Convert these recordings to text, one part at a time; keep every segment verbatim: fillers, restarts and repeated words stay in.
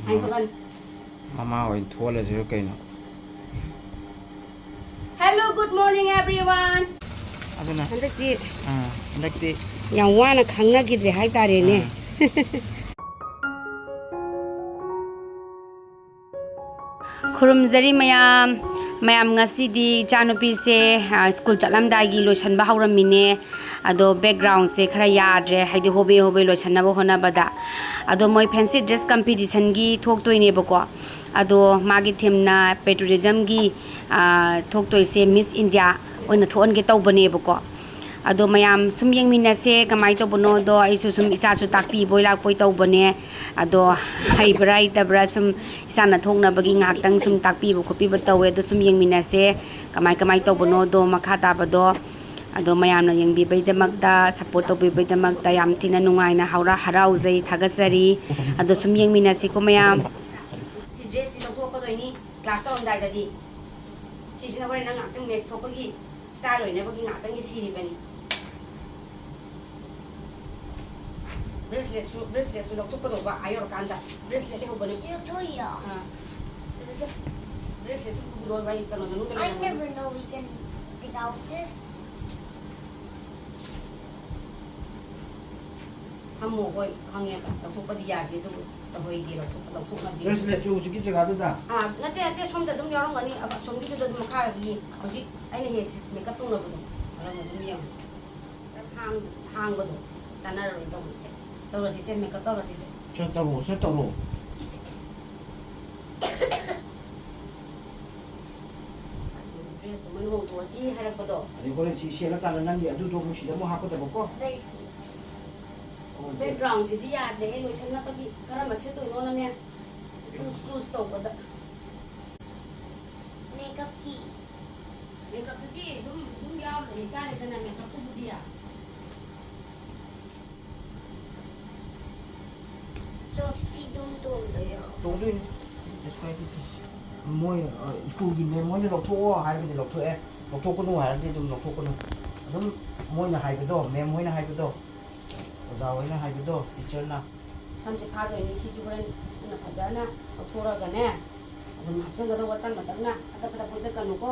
ꯍꯥꯏꯗꯣꯛꯂꯅꯤ꯫ ꯃꯃꯥ ꯑꯣꯏꯅ ꯊꯣꯛꯍꯜꯂꯁꯤꯔ ꯀꯩꯅꯣ? Hello, good morning, everyone. ꯑꯗꯨꯅ ꯍꯟꯗꯛꯇꯤ ꯑꯥ, ꯍꯟꯗꯛꯇꯤ ꯌꯥꯝ ꯋꯥꯅ ꯈꯪꯅꯈꯤꯗ꯭ꯔꯦ ꯍꯥꯏꯇꯥꯔꯦꯅꯦ꯫ ꯑꯥ꯫ ꯈꯨꯔꯨꯝꯖꯔꯤ ꯃꯌꯥꯝ꯫ ꯃꯌꯥꯝ, ꯉꯁꯤꯗꯤ ꯏꯆꯥꯅꯨꯄꯤꯁꯦ, ꯑ, ꯁ꯭ꯀꯨꯜ ꯆꯠꯂꯝꯗꯥꯏꯒꯤ ꯂꯣꯏꯁꯟꯕ ꯍꯧꯔꯝꯃꯤꯅꯦ꯫ ꯑꯗꯣ backgroundꯁꯦ ꯈꯔ ꯌꯥꯗ꯭ꯔꯦ, ꯍꯥꯏꯗꯤ ꯍꯣꯕꯦ ꯍꯣꯕꯦ ꯂꯣꯏꯁꯟꯅꯕ ꯍꯣꯠꯅꯕꯗ꯫ ꯑꯗꯣ ꯃꯣꯏ fancy dress competitionꯒꯤ ꯊꯣꯛꯇꯣꯏꯅꯦꯕꯀꯣ꯫ ꯑꯗꯣ ꯃꯥꯒꯤ themeꯅ patriotismꯒꯤ, ꯑ, ꯊꯣꯛꯇꯣꯏꯁꯦ Miss India ꯑꯣꯏꯅ ꯊꯣꯛꯍꯟꯒꯦ ꯇꯧꯕꯅꯦꯕꯀꯣ꯫ ꯑꯗꯣ ꯃꯌꯥꯝ ꯁꯨꯝ ꯌꯦꯡꯃꯤꯟꯅꯁꯦ, ꯀꯃꯥꯏꯅ ꯇꯧꯕꯅꯣꯗꯣ꯫ ꯑꯩꯁꯨ ꯁꯨꯝ ꯏꯆꯥꯁꯨ ꯇꯥꯛꯄꯤꯕꯣꯏ ꯂꯥꯛꯄꯣꯏ ꯇꯧꯕꯅꯦ꯫ ꯑꯗꯣ ꯍꯩꯕ꯭ꯔꯥ ꯍꯩꯇꯕ꯭ꯔꯥ ꯁꯨꯝ ꯏꯁꯥꯅ ꯊꯣꯛꯅꯕꯒꯤ ꯉꯥꯏꯍꯥꯛꯇꯪ ꯁꯨꯝ ꯇꯥꯛꯄꯤꯕ ꯈꯣꯠꯄꯤꯕ ꯇꯧꯋꯦ꯫ ꯑꯗꯣ ꯁꯨꯝ ꯌꯦꯡꯃꯤꯟꯅꯁꯦ, ꯀꯃꯥꯏ ꯀꯃꯥꯏ ꯇꯧꯕꯅꯣꯗꯣ, ꯃꯈꯥ ꯇꯥꯕꯗꯣ꯫ ꯑꯗꯣ ꯃꯌꯥꯝꯅ ꯌꯦꯡꯕꯤꯕꯩꯗꯃꯛꯇ, support ꯇꯧꯕꯤꯕꯩꯗꯃꯛꯇ ꯌꯥꯝ ꯊꯤꯅ ꯅꯨꯡꯉꯥꯏꯅ ꯍꯔꯥꯎ-, ꯍꯔꯥꯎꯖꯩ, ꯊꯥꯒꯠꯆꯔꯤ꯫ ꯑꯗꯣ ꯁꯨꯝ ꯌꯦꯡꯃꯤꯟꯅꯁꯤꯀꯣ ꯃꯌꯥꯝ꯫ ꯁꯤ dressꯁꯤ ꯂꯧꯊꯣꯛꯀꯗꯣꯏꯅꯤ class ꯇꯧꯔꯝꯗꯥꯏꯗꯗꯤ꯫ ꯁꯤꯁꯤꯅ ꯍꯣꯔꯦꯟ ꯅꯪ ꯉꯥꯏꯍꯥꯛꯇꯪ mess ꯊꯣꯛꯄꯒꯤ style ꯑꯣꯏꯅꯕꯒꯤ ꯉꯥꯛꯇꯪꯒꯤ ꯁꯤꯔꯤꯕꯅꯤ꯫ Braceletꯁꯨ, braceletꯁꯨ ꯂꯧꯊꯣꯛꯀꯗꯧꯕ ꯑꯥ ꯌꯧꯔꯀꯥꯟꯗ꯫ Bracelet ꯂꯩꯍꯧꯕꯅꯦ꯫ ꯁꯤ ꯂꯧꯊꯣꯛꯏꯔꯣ? ꯑꯥ꯫ ꯁꯦ, ꯁꯦ, ꯁꯦ꯫ Braceletꯁꯨ ꯄꯨꯔꯣ, ꯑꯩ ꯀꯩꯅꯣꯗ ꯃꯅꯨꯡꯗ I ꯂꯩꯔꯝꯒꯅꯤ꯫ Never know we can take out this. ꯊꯝꯃꯣ, ꯍꯣꯏ, ꯈꯪꯉꯦꯕ꯫ ꯂꯧꯊꯣꯛꯄꯗꯤ ꯌꯥꯗꯦ, ꯑꯗꯨꯕꯨ ꯇꯧꯍꯩꯗꯦ, ꯂꯧꯊꯣꯛ-, ꯂꯧꯊꯣꯛꯅꯗꯦ꯫ Braceletꯁꯨ ꯍꯧꯖꯤꯛꯀꯤ ꯖꯒꯥꯗꯨꯗ? ꯑꯥ, ꯅꯠꯇꯦ, ꯅꯠꯇꯦ, ꯁꯣꯝꯗ ꯑꯗꯨꯝ ꯌꯥꯎꯔꯝꯒꯅꯤ꯫ ꯑ, ꯑꯁꯣꯝꯒꯤꯗꯨꯗ ꯑꯗꯨꯝ ꯃꯈꯥꯒꯤ ꯍꯧꯖꯤꯛ ꯑꯩꯅ ꯍꯦꯛ ꯁꯤ-, makeup ꯇꯧꯅꯕꯗꯣ, ꯑꯗꯨꯝ, ꯑꯗꯨꯝ ꯌꯦꯡꯉꯣ꯫ ꯍꯥꯡ-, ꯍꯥꯡꯕꯗꯣ ꯆꯥꯟꯅꯔꯔꯣꯏ ꯇꯧꯔꯤꯁꯦ꯫ ꯇꯧꯔꯁꯤꯁꯦ, makeup ꯇꯧꯔꯁꯤꯁꯦ꯫ ꯁꯦ ꯇꯧꯔꯣ, ꯁꯦ ꯇꯧꯔꯣ꯫ Dressꯇꯨ ꯃꯣꯏꯅ ꯍꯣꯡꯗꯣꯛꯑꯁꯤ ꯍꯥꯏꯔꯛꯄꯗꯣ꯫ ꯑꯗꯩ ꯍꯣꯔꯦꯟ ꯁꯤ ꯁꯦꯠꯂꯀꯥꯟꯗ ꯅꯪꯒꯤ ꯑꯗꯨꯗꯣ ꯑꯃꯨꯛ ꯁꯤꯗ ꯑꯃꯨꯛ ꯍꯥꯞꯀꯗꯕꯀꯣ꯫ ꯑꯣ, backgroundꯁꯤꯗꯤ ꯌꯥꯗ꯭ꯔꯦꯍꯦ, ꯂꯣꯏꯁꯟꯅꯕꯒꯤ ꯀꯔꯝꯕ ꯁꯦꯠꯇꯣꯏꯅꯣꯅꯅꯦ꯫ Choose, choose ꯇꯧꯕꯗ꯫ Makeupꯀꯤ꯫ Makeupꯇꯨꯗꯤ ꯑꯗꯨꯝ, ꯑꯗꯨꯝ ꯌꯥꯎꯔ ꯂꯩꯇꯥꯔꯦꯗꯅ, makeupꯇꯨꯕꯨꯗꯤ꯫ Socks-ꯇꯤ ꯑꯗꯨꯝ ꯇꯣꯡꯗꯣꯏꯔꯣ? ꯇꯣꯡꯗꯣꯏꯅꯤ꯫ ꯀꯩꯁꯨ ꯀꯥꯏꯗꯦ꯫ ꯃꯣꯏ, ꯑ, ꯁ꯭ꯀꯨꯜꯒꯤ ma'am ꯍꯣꯏꯅ ꯂꯧꯊꯣꯛꯑꯣ ꯍꯥꯏꯔꯒꯗꯤ ꯂꯧꯊꯣꯛꯑꯦ, ꯂꯧꯊꯣꯛꯀꯅꯨ ꯍꯥꯏꯔꯗꯤ ꯑꯗꯨꯝ ꯂꯧꯊꯣꯛꯀꯅꯨ꯫ ꯑꯗꯨꯝ ꯃꯣꯏꯅ ꯍꯥꯏꯕꯗꯣ, ma'am ꯍꯣꯏꯅ ꯍꯥꯏꯕꯗꯣ, ꯑꯣꯖꯥ ꯍꯣꯏꯅ ꯍꯥꯏꯕꯗꯣ, teacherꯅ ꯁꯝꯁꯦ ꯐꯥꯗꯣꯏꯅꯤ꯫ ꯁꯤꯁꯨ ꯍꯣꯔꯦꯟ ꯅꯪꯅ ꯐꯖꯅ ꯂꯧꯊꯣꯛꯑꯒꯅꯦ, ꯑꯗꯨꯝ ꯍꯥꯞꯆꯤꯟꯒꯗꯧꯕ꯫ ꯇꯞꯅ ꯇꯞꯅ, ꯐꯠꯇ ꯐꯠꯇ ꯐꯨꯠꯇꯠꯀꯅꯨꯀꯣ꯫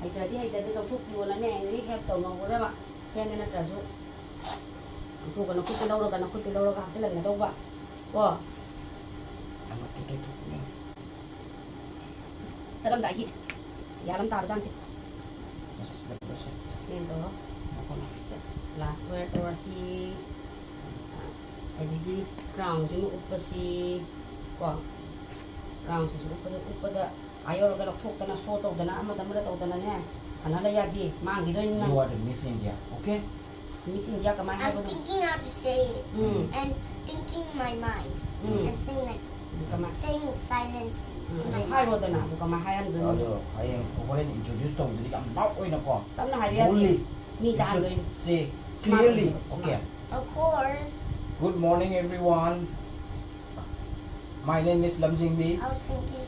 ꯍꯩꯇ꯭ꯔꯗꯤ ꯍꯩꯇ꯭ꯔꯗꯤ ꯂꯧꯊꯣꯛꯄꯤꯌꯣꯅꯅꯦ, ꯑꯩꯅꯗꯤ ꯍꯦꯜꯞ ꯇꯧꯅꯧꯒꯗꯕ, ꯐ꯭ꯔꯦꯟꯗ ꯅꯠꯇ꯭ꯔꯁꯨ꯫ ꯂꯧꯊꯣꯛꯑꯒ ꯅꯈꯨꯠꯇ ꯂꯧꯔꯒ, ꯅꯈꯨꯠꯇ ꯂꯧꯔꯒ ꯍꯥꯞꯆꯤꯜꯍꯟꯒꯗꯧꯕ ꯀꯣ꯫ ꯑꯃꯨꯛꯇ ꯇꯩꯊꯣꯛꯄꯤꯌꯣ꯫ ꯆꯠꯂꯝꯗꯥꯏꯒꯤ ꯌꯥꯜꯂꯝ ꯇꯥꯕ ꯖꯥꯠꯅꯤ꯫ ꯁ꯭ꯇꯦꯟ ꯇꯧꯔꯣ꯫ ꯒ꯭ꯂꯥꯁ ꯋꯦꯌꯔ ꯇꯧꯔꯁꯤ꯫ ꯑꯗꯒꯤ ꯀ꯭ꯔꯥꯎꯟꯁꯤꯃ ꯎꯞꯄꯁꯤ ꯀꯣ꯫ ꯀ꯭ꯔꯥꯎꯟꯁꯤꯁꯨ ꯎꯞꯄꯗ, ꯎꯞꯄꯗ ꯑꯥ ꯌꯧꯔꯒ ꯂꯧꯊꯣꯛꯇꯅ, ꯁꯣ ꯇꯧꯗꯅ, ꯑꯃꯗ ꯑꯃꯗ ꯇꯧꯗꯅꯅꯦ ꯁꯥꯟꯅ ꯂꯩ ꯌꯥꯗꯦ꯫ ꯃꯥꯡꯈꯤꯗꯣꯏꯅꯤ ꯅꯪ꯫ You are the Miss India, okay? Miss India ꯀꯃꯥꯏ I'm ꯍꯥꯏꯕꯅꯣ? Thinking how to say it um. And thinking in my mind um. And sing like this. ꯀꯃꯥꯏ? Sing silently um. In my ꯑꯗꯨ mind. ꯍꯥꯏꯔꯣꯗꯅ, ꯑꯗꯨ ꯀꯃꯥꯏ ꯍꯥꯏꯔꯝꯗꯣꯏꯅꯣ? ꯑꯗꯣ ꯍꯌꯦꯡ ꯍꯣꯔꯦꯟ introduce ꯇꯧꯕꯗꯗꯤ ꯌꯥꯝ loud ꯑꯣꯏꯅꯀꯣ꯫ ꯇꯞꯅ ꯍꯥꯏꯕ ꯌꯥꯗꯦ꯫ Boldly. Me You should ꯇꯥꯍꯟꯗꯣꯏꯅꯤ꯫ Say smart clearly. ꯑꯣꯏꯅ, smart. Okay. Of course. Good morning, everyone. My name is Lamjingbi. Helsinki.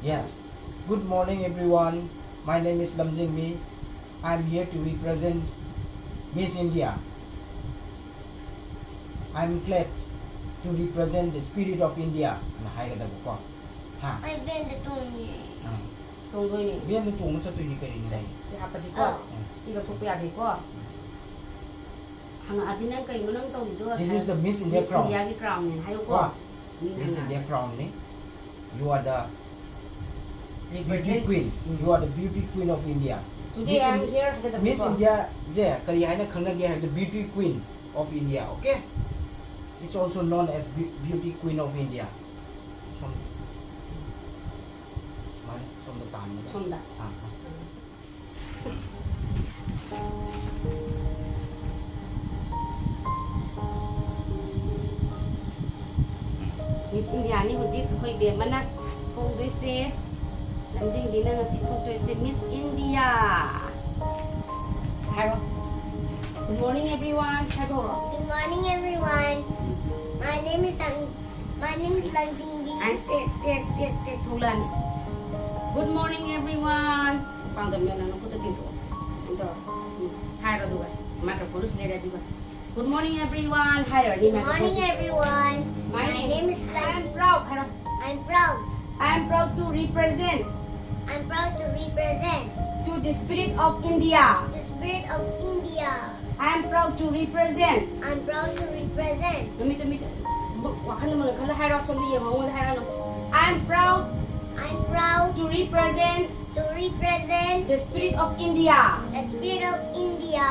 Yes. Good morning, everyone. My name is Lamjingbi. I'm here to represent Miss India. I'm glad to represent the spirit of India. ꯑꯅ ꯍꯥꯏꯒꯗꯕꯀꯣ꯫ ꯍꯥ? ꯑꯩ ꯚꯦꯟꯗ ꯇꯣꯡꯉꯦ꯫ ꯑꯥ꯫ ꯇꯣꯡꯗꯣꯏꯅꯦ꯫ ꯚꯦꯟꯗ ꯇꯣꯡꯉ ꯆꯠꯇꯣꯏꯅꯤ ꯀꯔꯤꯅꯣ ꯁꯦ, ꯍꯥꯏ? ꯁꯤ ꯍꯥꯞꯄꯁꯤꯀꯣ꯫ ꯑꯥ꯫ ꯁꯤ ꯂꯧꯊꯣꯛꯄ ꯌꯥꯗꯦꯀꯣ꯫ ꯍꯪꯉꯛꯑꯗꯤ ꯅꯪ ꯀꯩꯅꯣ ꯅꯪ ꯇꯧꯔꯤꯗꯣ? This is the Miss India Miss crown. Indiaꯒꯤ crownꯅꯦ ꯍꯥꯏꯌꯨꯀꯣ꯫ ꯀꯣ? ꯃꯤꯅ Miss India ꯍꯪꯉꯛꯑꯗꯤ꯫ Crownꯅꯤ꯫ You are the beauty Represent. Queen. Um. You are the beauty queen of India. Today Miss I am Indi-, here ꯍꯥꯏꯒꯗꯕꯅꯤꯀꯣ꯫ Miss Indiaꯁꯦ ꯀꯔꯤ ꯍꯥꯏꯅ ꯈꯪꯅꯒꯦ ꯍꯥꯏꯕꯗ beauty queen of India, okay? It's also known as beau-, beauty queen of India. ꯁꯣꯝ-, ꯁꯨꯃꯥꯏꯅ ꯁꯣꯝꯗ ꯇꯥꯟꯅꯕ꯫ ꯁꯣꯝꯗ꯫ ꯑꯥ, ꯑꯥ꯫ ꯎꯝ꯫ Miss Indiaꯅꯤ ꯍꯧꯖꯤꯛ ꯑꯩꯈꯣꯏ ꯕꯦꯝꯃꯅ ꯊꯣꯡꯗꯣꯏꯁꯦ꯫ ꯂꯝꯖꯤꯡꯕꯤꯅ ꯉꯁꯤ ꯊꯣꯛꯇꯣꯏꯁꯦ Miss India꯫ ꯍꯥꯏꯔꯣ꯫ Good morning, everyone. ꯍꯥꯏꯗꯣꯛꯑꯣ꯫ Good morning, everyone. My name is Lam-, my name is Lamjingbi. I, take, take, take, take ꯊꯣꯛꯂꯛꯑꯅꯤ꯫ Good morning, everyone. ꯄꯥꯡꯒꯜ ꯃꯦꯠꯂꯣ, ꯅꯈꯨꯠꯇ ꯇꯤꯡꯊꯣꯛꯑꯣ꯫ ꯑꯗꯨꯃꯥꯏꯅ ꯇꯧꯔꯣ꯫ ꯎꯝ꯫ ꯍꯥꯏꯔꯣ ꯑꯗꯨꯒ꯫ Microphoneꯗꯨ ꯁꯤ ꯂꯩꯔꯦ ꯑꯗꯨꯒ꯫ Good morning, everyone. Hi, Ernie. Good morning, everyone. My name is Lam. I'm proud. Hello. I'm proud. I'm proud to represent. I'm proud to represent. To the spirit of India. The spirit of India. I'm proud to represent. I'm proud to represent. ꯅꯨꯃꯤꯠ, ꯅꯨꯃꯤꯠ, ꯋꯥꯈꯜ ꯃꯨꯟꯅ ꯈꯜꯂ ꯍꯥꯏꯔꯣ, ꯁꯣꯝꯗ ꯌꯦꯡꯉꯣ, ꯑꯩꯉꯣꯟꯗ ꯍꯥꯏꯔꯛꯑꯅꯨ꯫ I'm proud. I'm proud. To represent. To represent. The spirit of India. The spirit of India.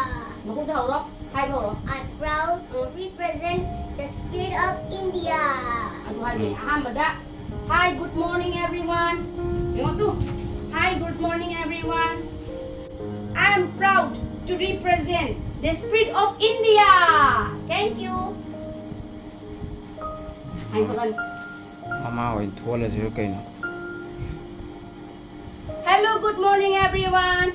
ꯃꯀꯣꯛꯇ ꯍꯧꯔꯣ, ꯍꯥꯏꯕ ꯍꯧꯔꯣ꯫ I'm proud to represent the spirit of India. ꯑꯗꯨ ꯍꯥꯏꯗꯣꯏꯅꯦ ꯑꯍꯥꯟꯕꯗ꯫ Hi, good morning, everyone. ꯌꯦꯡꯉꯣ two. Hi, good morning, everyone. I am proud to represent the spirit of India. Thank you. ꯍꯥꯏ ꯊꯣꯛꯂꯛꯑꯅꯤ꯫ ꯃꯃꯥ ꯑꯣꯏꯅ ꯊꯣꯛꯍꯜꯂꯁꯤꯔ ꯀꯩꯅꯣ? Hello, good morning, everyone.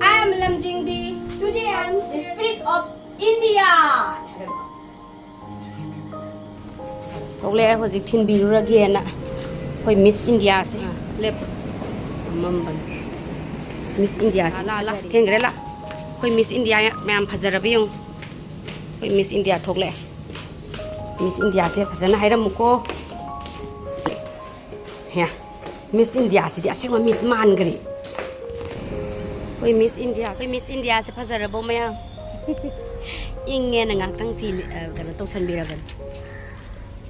I am Lamjingbi. Today I am the spirit of India. ꯊꯣꯛꯂꯛꯑꯦ, ꯍꯧꯖꯤꯛ ꯊꯤꯟꯕꯤꯔꯨꯔꯒꯦꯅ꯫ ꯑꯩꯈꯣꯏ ꯃꯤꯁ ꯏꯟꯗꯤꯌꯥꯁꯦ꯫ ꯑꯥ, ꯂꯦꯞꯄꯨ꯫ ꯐꯝꯃꯝꯕꯅꯤ꯫ ꯃꯤꯁ ꯏꯟꯗꯤꯌꯥꯁꯦ꯫ ꯂꯥ, ꯂꯥ, ꯂꯥ꯫ ꯊꯦꯡꯈ꯭ꯔꯦ, ꯂꯥ꯫ ꯑꯩꯈꯣꯏ ꯃꯤꯁ ꯏꯟꯗꯤꯌꯥ ꯃꯌꯥꯝ ꯐꯖꯔꯕ ꯌꯦꯡꯉꯨ꯫ ꯑꯩꯈꯣꯏ ꯃꯤꯁ ꯏꯟꯗꯤꯌꯥ ꯊꯣꯛꯂꯛꯑꯦ꯫ ꯃꯤꯁ ꯏꯟꯗꯤꯌꯥꯁꯦ ꯐꯖꯅ ꯍꯥꯏꯔꯝꯃꯨꯀꯣ꯫ ꯍꯦ, ꯃꯤꯁ ꯏꯟꯗꯤꯌꯥꯁꯤꯗꯤ ꯑꯁꯦꯡꯕ ꯃꯤꯁ ꯃꯥꯟꯈ꯭ꯔꯦ꯫ ꯑꯩꯈꯣꯏ ꯃꯤꯁ ꯏꯟꯗꯤꯌꯥ, ꯑꯩꯈꯣꯏ ꯃꯤꯁ ꯏꯟꯗꯤꯌꯥꯁꯦ ꯐꯖꯔꯕꯣ ꯃꯌꯥꯝ? ꯏꯪꯉꯦꯅ ꯉꯥꯛꯇꯪ ꯐꯤ, ꯑ, ꯀꯩꯅꯣ ꯇꯧꯁꯟꯕꯤꯔꯕꯅꯤ꯫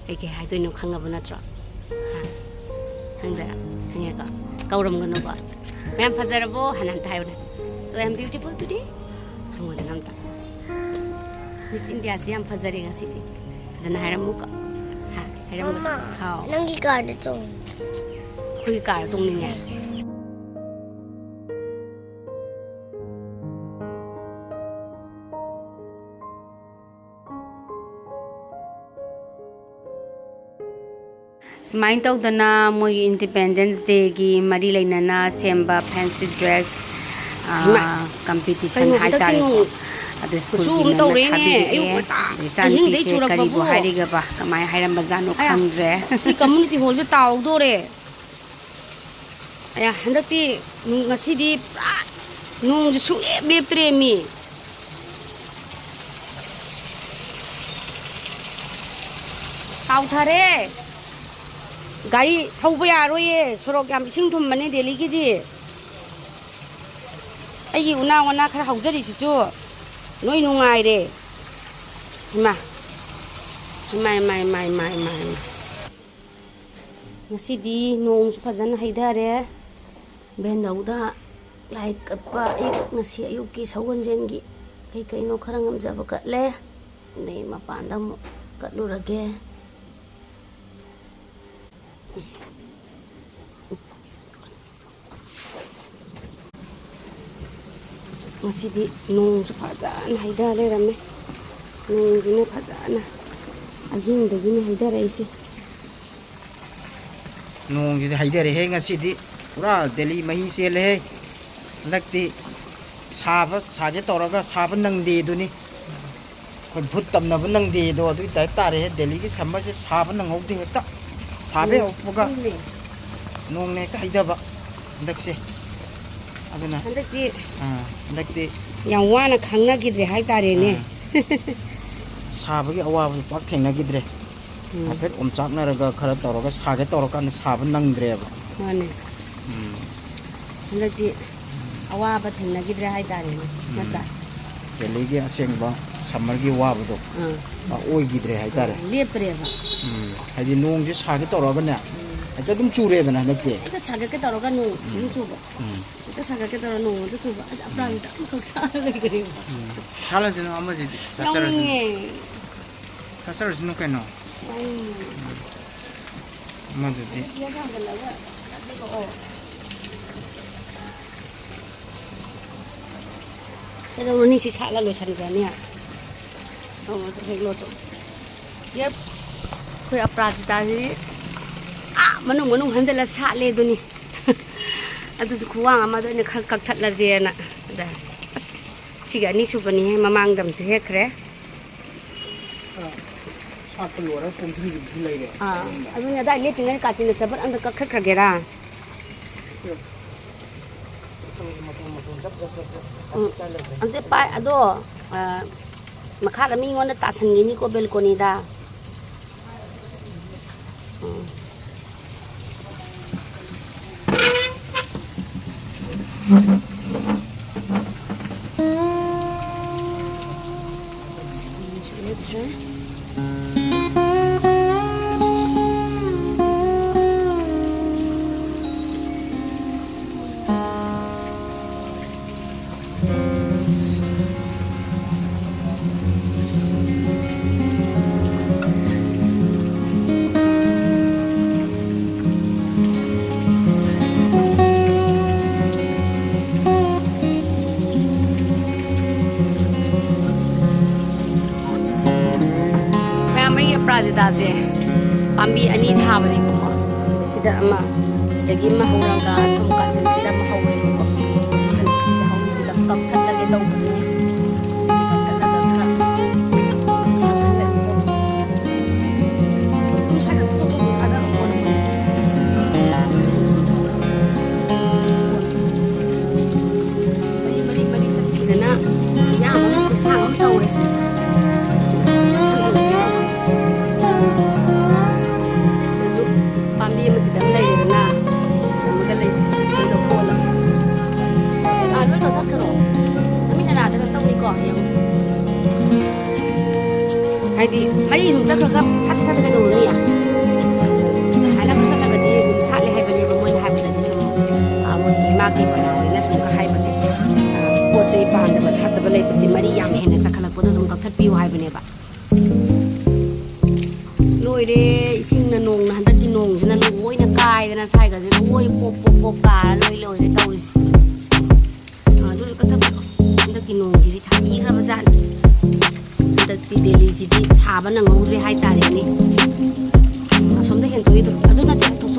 ꯀꯩ ꯀꯩ ꯍꯥꯏꯗꯣꯏꯅꯣ ꯈꯪꯉꯕ ꯅꯠꯇ꯭ꯔꯣ? ꯍꯥ? ꯈꯪꯗꯔ? ꯈꯪꯉꯦꯀꯣ? ꯀꯧꯔꯝꯒꯅꯨꯀꯣ꯫ "ꯃꯌꯥꯝ ꯐꯖꯔꯕꯣ?" ꯍꯥꯏꯅ ꯑꯝꯇ ꯍꯥꯏꯌꯨꯅꯦ꯫ "So I am beautiful today?" ꯍꯪꯉꯨꯗꯅ ꯑꯝꯇ꯫ ꯃꯤꯁ ꯏꯟꯗꯤꯌꯥꯁꯤ ꯌꯥꯝ ꯐꯖꯔꯦ ꯉꯁꯤꯗꯤ꯫ ꯐꯖꯅ ꯍꯥꯏꯔꯝꯃꯨꯀꯣ꯫ ꯍꯥ? ꯍꯥꯏꯔꯝꯃꯨ꯫ ꯃꯃꯥ, ꯍꯥꯎ꯫ ꯅꯪꯒꯤ ꯀꯥꯔꯗ ꯇꯣꯡꯉꯦ꯫ ꯑꯩꯈꯣꯏꯒꯤ ꯀꯥꯔꯗ ꯇꯣꯡꯅꯤꯡꯉꯦ꯫ ꯁꯨꯃꯥꯏꯅ ꯇꯧꯗꯅ ꯃꯣꯏꯒꯤ Independence Dayꯒꯤ ꯃꯔꯤ ꯂꯩꯅꯅ ꯁꯦꯝꯕ fancy dress, ꯑ, ꯍꯩꯃꯥ! Competition ꯀꯩꯅꯣ ꯍꯟꯗꯛꯇꯤ ꯍꯥꯏꯇꯥꯔꯦꯀꯣ꯫ ꯅꯣꯡ ꯑꯗꯨ ꯈꯨꯠꯆꯨ ꯁ꯭ꯀꯨꯜꯒꯤ ꯑꯃ ꯃꯦꯝꯅ ꯇꯧꯔꯦꯅꯦ, ꯊꯥꯕꯤꯔꯛꯑꯦ꯫ ꯑꯌꯨꯛ ꯉꯟꯇꯥ ꯑꯗꯩ ꯑꯍꯤꯡꯗꯩ ꯏꯆꯥꯅꯨꯄꯤꯁꯦ ꯀꯔꯤꯕꯨ ꯆꯨꯔꯛꯄꯕꯨ꯫ ꯍꯥꯏꯔꯤꯒꯕ, ꯀꯃꯥꯏꯅ ꯍꯥꯏꯔꯝꯕꯖꯥꯠꯅꯣ ꯑꯌꯥ! ꯈꯪꯗ꯭ꯔꯦ꯫ ꯁꯤ community hallꯁꯦ ꯇꯥꯍꯧꯗꯣꯔꯦ꯫ ꯑꯌꯥ, ꯍꯟꯗꯛꯇꯤ ꯅꯨꯡ-, ꯉꯁꯤꯗꯤ ꯄꯨꯔꯥ ꯅꯣꯡꯁꯦ ꯁꯨꯡꯂꯦꯞ ꯂꯦꯞꯇ꯭ꯔꯦꯃꯤ꯫ ꯇꯥꯎꯊꯔꯦ꯫ ꯒꯥꯔꯤ ꯊꯧꯕ ꯌꯥꯔꯣꯏꯌꯦ, ꯁꯣꯔꯣꯛ ꯌꯥꯝ ꯏꯁꯤꯡ ꯊꯨꯝꯕꯅꯦ ꯗꯦꯜꯂꯤꯒꯤꯗꯤ꯫ ꯑꯩꯒꯤ ꯎꯅꯥ ꯋꯥꯅꯥ ꯈꯔ ꯍꯧꯖꯔꯤꯁꯤꯁꯨ ꯅꯣꯏ ꯅꯨꯡꯉꯥꯏꯔꯦ꯫ ꯏꯃꯥ꯫ ꯏꯃꯥ, ꯏꯃꯥ, ꯏꯃꯥ, ꯏꯃꯥ, ꯏꯃꯥ, ꯏꯃꯥ꯫ ꯉꯁꯤꯗꯤ ꯅꯣꯡꯁꯨ ꯐꯖꯅ ꯍꯩꯊꯔꯦ꯫ ꯕꯦꯟꯗꯧꯗ ꯂꯥꯏ ꯀꯠꯄ ꯑꯌꯨꯛ, ꯉꯁꯤ ꯑꯌꯨꯛꯀꯤ ꯁꯒꯣꯜꯁꯦꯟꯒꯤ ꯀꯩ ꯀꯩꯅꯣ ꯈꯔ ꯉꯝꯖꯕ ꯀꯠꯂꯦ꯫ ꯑꯗꯩ ꯃꯄꯥꯟꯗ ꯑꯃꯨꯛ ꯀꯠꯂꯨꯔꯒꯦ꯫ ꯉꯁꯤꯗꯤ ꯅꯣꯡꯁꯨ ꯐꯖꯅ ꯍꯩꯊ ꯂꯩꯔꯝꯃꯦ꯫ ꯅꯣꯡꯁꯤꯅ ꯐꯖꯅ ꯑꯍꯤꯡꯗꯒꯤꯅꯦ ꯍꯩꯊꯔꯛꯏꯁꯦ꯫ ꯅꯣꯡꯁꯤꯗꯤ ꯍꯩꯊꯔꯦꯍꯦ ꯉꯁꯤꯗꯤ꯫ ꯄꯨꯔꯥ ꯗꯦꯜꯂꯤ ꯃꯍꯤ ꯆꯦꯜꯂꯦꯍꯦ꯫ ꯍꯟꯗꯛꯇꯤ ꯁꯥꯕ ꯁꯥꯒꯦ ꯇꯧꯔꯒ ꯁꯥꯕ ꯅꯪꯗꯦ ꯑꯗꯨꯅꯤ꯫ ꯑꯩꯈꯣꯏ ꯚꯨꯠ ꯇꯝꯅꯕ ꯅꯪꯗꯦꯗꯣ ꯑꯗꯨꯒꯤ ꯇꯥꯏꯞ ꯇꯥꯔꯦꯍꯦ꯫ ꯗꯦꯜꯂꯤꯒꯤ ꯁꯝꯃꯔꯁꯦ ꯁꯥꯕ ꯅꯪꯍꯧꯗꯦ ꯍꯦꯛꯇ꯫ ꯁꯥꯕ ꯎꯝ, ꯍꯧꯔꯛꯄꯒ ꯆꯨꯝꯃꯦ꯫ ꯅꯣꯡꯅ ꯍꯦꯛꯇ ꯍꯩꯊꯕ ꯍꯟꯗꯛꯁꯦ꯫ ꯑꯗꯨꯅ ꯍꯟꯗꯛꯇꯤ ꯑꯥ, ꯍꯟꯗꯛꯇꯤ ꯌꯥꯝ ꯋꯥꯅ ꯈꯪꯅꯈꯤꯗ꯭ꯔꯦ ꯍꯥꯏꯇꯥꯔꯦꯅꯦ꯫ ꯑꯥ꯫ ꯁꯥꯕꯒꯤ ꯑꯋꯥꯕꯁꯨ ꯄꯥꯛ ꯊꯦꯡꯅꯈꯤꯗ꯭ꯔꯦ꯫ ꯎꯝ꯫ ꯍꯥꯏꯐꯦꯠ ꯑꯣꯝꯆꯥꯛꯅꯔꯒ ꯈꯔ ꯇꯧꯔꯒ ꯁꯥꯒꯦ ꯇꯧꯔꯀꯥꯟꯗ ꯁꯥꯕ ꯅꯪꯗ꯭ꯔꯦꯕ꯫ ꯃꯥꯅꯦ꯫ ꯎꯝ꯫ ꯍꯟꯗꯛꯇꯤ ꯑꯋꯥꯕ ꯊꯦꯡꯅꯈꯤꯗ꯭ꯔꯦ ꯍꯥꯏꯇꯥꯔꯦꯅꯦ, ꯎꯝ꯫ ꯅꯠꯇ꯭ꯔꯥ? ꯗꯦꯜꯂꯤꯒꯤ ꯑꯁꯦꯡꯕ ꯁꯝꯃꯔꯒꯤ ꯋꯥꯕꯗꯣ ꯑꯥ꯫ ꯄꯥꯛ ꯑꯣꯏꯈꯤꯗ꯭ꯔꯦ ꯍꯥꯏꯇꯥꯔꯦ꯫ ꯑꯥ, ꯂꯦꯞꯇ꯭ꯔꯦꯕ꯫ ꯎꯝ꯫ ꯍꯥꯏꯗꯤ ꯅꯣꯡꯁꯦ ꯁꯥꯒꯦ ꯇꯧꯔꯒꯅꯦ, ꯎꯝ꯫ ꯍꯦꯛꯇ ꯑꯗꯨꯝ ꯆꯨꯔꯦꯗꯅ ꯍꯟꯗꯛꯇꯤ꯫ ꯍꯦꯛꯇ ꯁꯥꯒꯠꯀꯦ ꯇꯧꯔꯒ ꯅꯣꯡ ꯑꯗꯨꯝ ꯎꯝ꯫ ꯆꯨꯕ꯫ ꯎꯝ꯫ ꯍꯦꯛꯇ ꯁꯥꯒꯠꯀꯦ ꯇꯧꯔ ꯅꯣꯡ ꯑꯗꯨꯝ ꯆꯨꯕ꯫ ꯑꯁ, ꯎꯝ꯫ ꯑꯄ꯭ꯔꯥꯖꯤꯇꯥ ꯑꯃꯈꯛ ꯁꯥꯔ ꯂꯩꯈ꯭ꯔꯦꯕ꯫ ꯎꯝ꯫ ꯁꯥꯍꯜꯂꯁꯤꯅꯨ ꯑꯃꯁꯤꯗꯤ, ꯆꯥꯆꯔꯁꯅꯨ꯫ ꯌꯥꯎꯅꯤꯡꯉꯦ꯫ ꯆꯥꯆꯔꯁꯅꯨ ꯀꯩꯅꯣ꯫ ꯌꯥꯎꯅꯤꯡꯉꯦ꯫ ꯎꯝ꯫ ꯑꯃꯗꯨꯗꯤ꯫ ꯑꯗꯨ ꯆꯦ ꯊꯥꯡꯒꯠꯂꯒ ꯆꯠꯂꯛꯑꯣ꯫ ꯀꯩꯗꯧꯔꯨꯅꯤ, ꯁꯤ ꯁꯥꯠꯂ ꯂꯣꯏꯁꯟꯈ꯭ꯔꯅꯤ꯫ ꯑꯧ, ꯍꯦꯛꯂꯣ ꯇꯨ꯫ ꯆꯦ, ꯑꯩꯈꯣꯏ ꯑꯄꯔꯥꯖꯤꯇꯥꯁꯤ ꯑꯥ ꯃꯅꯨꯡ ꯃꯅꯨꯡ ꯍꯟꯖꯤꯜꯂ ꯁꯥꯠꯂꯦ ꯑꯗꯨꯅꯤ꯫ ꯑꯗꯨꯁꯨ ꯈꯨꯋꯥꯡ ꯑꯃꯗ ꯑꯩꯅ ꯈꯔ ꯀꯛꯊꯠꯂꯁꯦꯅ꯫ ꯑꯗ, ꯑꯁ, ꯁꯤꯒ ꯑꯅꯤꯁꯨꯕꯅꯤꯍꯦ, ꯃꯃꯥꯡꯗ ꯑꯃꯁꯨ ꯍꯦꯛꯈ꯭ꯔꯦ꯫ ꯁꯥꯠꯄ ꯂꯣꯏꯔꯒ ꯄꯣꯝꯊꯤꯕꯁꯨ ꯂꯩꯔꯦ꯫ ꯑꯥ, ꯑꯗꯨꯅꯦ ꯑꯗꯥꯏ ꯂꯦꯞꯄꯤꯉꯩ ꯀꯥꯇꯤꯅ ꯆꯕꯠ ꯑꯝꯇ ꯀꯛꯊꯠꯈ꯭ꯔꯒꯦꯔꯥ? ꯃꯇꯣꯟ, ꯃꯇꯣꯟ, ꯃꯇꯣꯟ ꯖꯞ, ꯖꯞ, ꯖꯞ, ꯖꯞ ꯎꯝ꯫ ꯀꯛꯊꯠꯂꯁꯦ꯫ ꯑꯝꯇ ꯄꯥꯏ-, ꯑꯗꯣ, ꯑ, ꯃꯈꯥꯗ ꯃꯤꯉꯣꯟꯗ ꯇꯥꯁꯟꯈꯤꯅꯤꯀꯣ ꯕꯦꯜꯀꯣꯅꯤꯗ꯫ ꯃꯌꯥꯝ, ꯑꯩꯒꯤ ꯑꯄꯔꯥꯖꯤꯇꯥꯁꯦ ꯄꯥꯝꯕꯤ ꯑꯅꯤ ꯊꯥꯕꯅꯦꯕꯀꯣ꯫ ꯁꯤꯗ ꯑꯃ, ꯁꯤꯗꯒꯤ ꯑꯃ ꯍꯧꯔꯒ ꯑꯁꯣꯝ ꯀꯥꯆꯤꯟꯁꯤꯗ ꯑꯃ ꯍꯧꯔꯦꯕꯀꯣ꯫ ꯁꯤꯗ ꯍꯧꯔꯤꯁꯤꯗ ꯀꯛꯊꯠꯂꯒꯦ ꯇꯧꯕꯅꯦ꯫ ꯁꯤ ꯀꯛꯊꯠꯂꯒ ꯈꯔ ꯊꯥꯡꯍꯜꯂꯒꯦ ꯇꯧꯕꯅꯦ꯫ ꯑꯗꯨꯝ ꯁ꯭ꯋꯥꯏꯗ ꯊꯥꯗꯔꯛꯑꯣ꯫ ꯃꯔꯤ ꯃꯔꯤ ꯃꯔꯤ ꯆꯠꯈꯤꯗꯅ ꯃꯌꯥꯝ ꯑꯃ ꯈꯨꯠꯁꯥꯡ ꯑꯃ ꯇꯧꯔꯦ꯫ ꯑꯗꯨꯁꯨ ꯄꯥꯝꯕꯤ ꯑꯃꯁꯤꯗ ꯑꯃ ꯂꯩꯔꯦꯗꯅ, ꯑꯃꯒ ꯂꯩꯕꯁꯤꯁꯨ ꯂꯧꯊꯣꯛꯍꯜꯂꯣ꯫ ꯑꯥ, ꯂꯣꯏ ꯀꯛꯊꯠꯈ꯭ꯔꯣ꯫ ꯅꯨꯃꯤꯠ ꯇꯔꯥꯗꯒ ꯇꯧꯅꯤꯀꯣ, ꯌꯦꯡꯉꯣ꯫ ꯍꯥꯏꯗꯤ ꯃꯔꯤ ꯁꯨꯝ ꯆꯠꯈ꯭ꯔꯒ ꯁꯠ ꯁꯠ ꯀꯩꯗꯧꯔꯨꯅꯤ? ꯍꯥꯏꯅ ꯀꯛꯊꯠꯂꯒꯗꯤ ꯑꯗꯨꯝ ꯁꯥꯠꯂꯦ ꯍꯥꯏꯕꯅꯦꯕ, ꯃꯣꯏꯅ ꯍꯥꯏꯕꯗꯗꯤ ꯁꯨꯝ, ꯑꯥ, ꯃꯣꯏꯒꯤ ꯏꯃꯥꯒꯤ ꯀꯩꯅꯣ ꯍꯣꯏꯅ ꯁꯨꯝ ꯍꯥꯏꯕꯁꯦ, ꯑꯥ, ꯄꯣꯠ ꯆꯩ ꯄꯥꯟꯗꯕ ꯁꯥꯠꯇꯕ ꯂꯩꯕꯁꯦ ꯃꯔꯤ ꯌꯥꯝ ꯍꯦꯟꯅ ꯆꯠꯈꯠꯂꯛꯄꯗꯣ ꯑꯗꯨꯝ ꯀꯛꯊꯠꯄꯤꯌꯨ ꯍꯥꯏꯕꯅꯦꯕ꯫ ꯂꯣꯏꯔꯦ, ꯏꯁꯤꯡꯅ, ꯅꯣꯡꯅ, ꯍꯟꯗꯛꯀꯤ ꯅꯣꯡꯁꯤꯅ ꯂꯣꯏꯅ ꯀꯥꯏꯗꯅ ꯁ꯭ꯋꯥꯏꯒꯁꯦ ꯂꯣꯏ ꯄꯣꯞ ꯄꯣꯞ ꯄꯣꯞ ꯇꯥꯔ ꯂꯣꯏ ꯂꯣꯏꯔꯦ ꯇꯧꯔꯤꯁꯦ꯫ ꯑꯗꯨ ꯀꯛꯊꯠꯄꯤꯔꯣ꯫ ꯍꯟꯗꯛꯀꯤ ꯅꯣꯡꯁꯤꯗꯤ ꯁꯥꯊꯤꯈ꯭ꯔꯕ ꯖꯥꯠꯅꯤ꯫ ꯍꯟꯗꯛꯇꯤ ꯗꯦꯜꯂꯤꯁꯤꯗꯤ ꯁꯥꯕ ꯅꯪꯍꯧꯗ꯭ꯔꯦ ꯍꯥꯏꯇꯥꯔꯦꯅꯦ꯫ ꯑꯁꯣꯝꯗ ꯍꯦꯟꯇꯣꯛꯏꯗꯣ ꯑꯗꯨ ꯅꯠꯇꯦ, ꯍꯦꯟꯇꯣꯛꯁꯨ